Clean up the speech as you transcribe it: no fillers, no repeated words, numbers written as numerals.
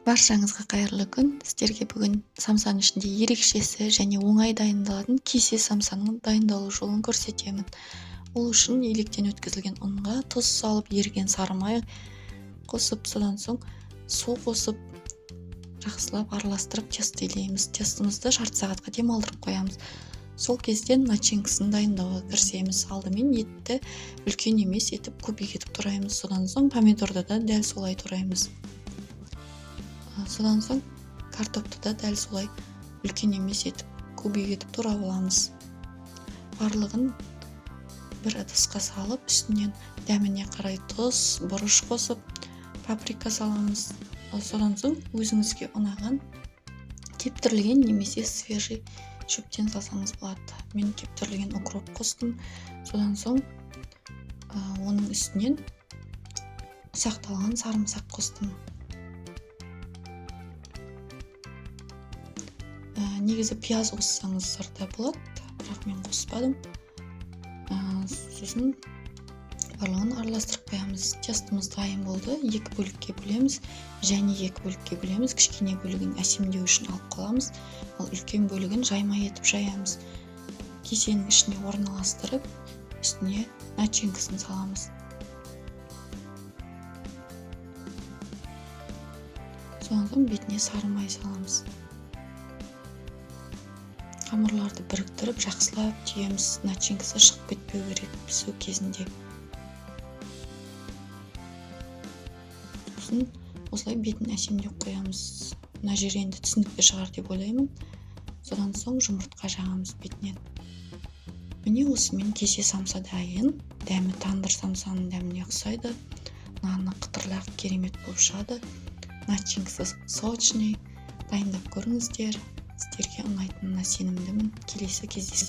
Баршаңызға қайырлы күн. Сіздерге бүгін самсаның ішінде ерекшесі және оңай дайындалатын кесе самсаның дайындалу жолын көрсетемін. Ол үшін електен өткізілген ұнға тұз салып, еріген сары май қосып, содан соң су қосып, жақсылап араластырып тесто илейміз. Тестомызды жарты сағатқа демалдырып қоямыз. Сол кезде начинкасын дайындауға кірісеміз. Алдымен етті үлкен емес етіп кубик етіп тураймыз. Содан соң помидорды да дәл солай тураймыз. Содан соң картопты да дәл солай үлкен емес етіп кубик етіп турап аламыз. Барлығын бір ыдысқа салып, үстінен дәміне қарай тұз, бұрыш қосып, паприка саламыз. Содан соң өзіңізге ұнаған кептірілген немесе свежий шөптен салсаңыз болады. Мен кептірілген укроп қостым. Содан соң оның үстінен ұсақталған сарымсақ қостым. Негізі пияз қоссаңыздар да болады, бірақ мен қоспадым. Сосын барлығын араластырып қоямыз. Тестомыз дайын болды. Екі бөлікке бөлеміз және екі бөлікке бөлеміз. Кішкене бөлігін әсемдеу үшін алып қаламыз, ал үлкен бөлігін жайма етіп жаямыз. Кесенің ішіне орналастырып, үстіне начинкасын саламыз. Содан соң бетіне сары май саламыз. Қамырларды біріктіріп жақсылап түйеміз. Начинкасы шығып кетпеу керек пісу кезінде. Сосын осылай бетін әсемдеп қоямыз. Мына жер енді түсінікті шығар деп ойлаймын. Содан соң жұмыртқа жағамыз бетінен. Міне осымен кесе самса дайын. Дәмі тандыр самсаның дәміне ұқсайды. Наны қытырлақ керемет болып шығады. Начинкасы сочный. Дайындап көріңіздер. Сіздерге ұнайтынына сенімдімін. Келесі кездескенше.